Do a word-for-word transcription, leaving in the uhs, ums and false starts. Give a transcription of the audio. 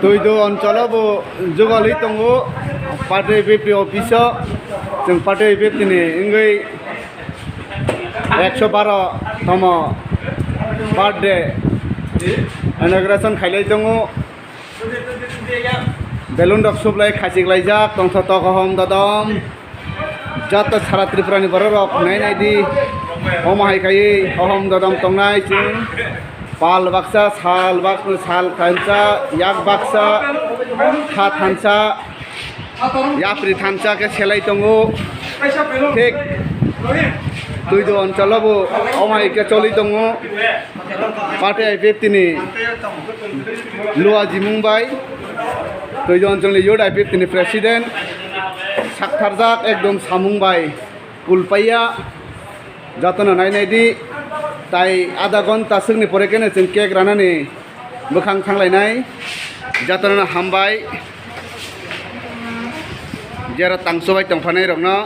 Tuidu oncholo bo jugalwi tongo party I P F T office o. Chwng party I P F T ni wngwi ekso baro tomo birthday inauguration khailai tongo. Balloon rok sublai khachik laijak tongthotok hohom dodom. Joto sara Tripura ni borok rok nai nai di. Omo hai kai hohom dodom tongnai chwng. Pal baksa, sal bak-, sal thansa, yak baksa, kha thansa, yapri thansa khe selai tongo. Thik Tuidu oncholo bo omo hai khe choli tongo. Party I P F T ni Luaji Mumbai, Tuidu onchol ni Youth I P F T ni President, saktharjak ekdom samung bai kulpaiya, jotono nai nai di, tai adha ghonta swkni pore khe no chwng cake ranani bwkhang thanglainai, jotono hambai, jera tangso bai tongphanai rokno.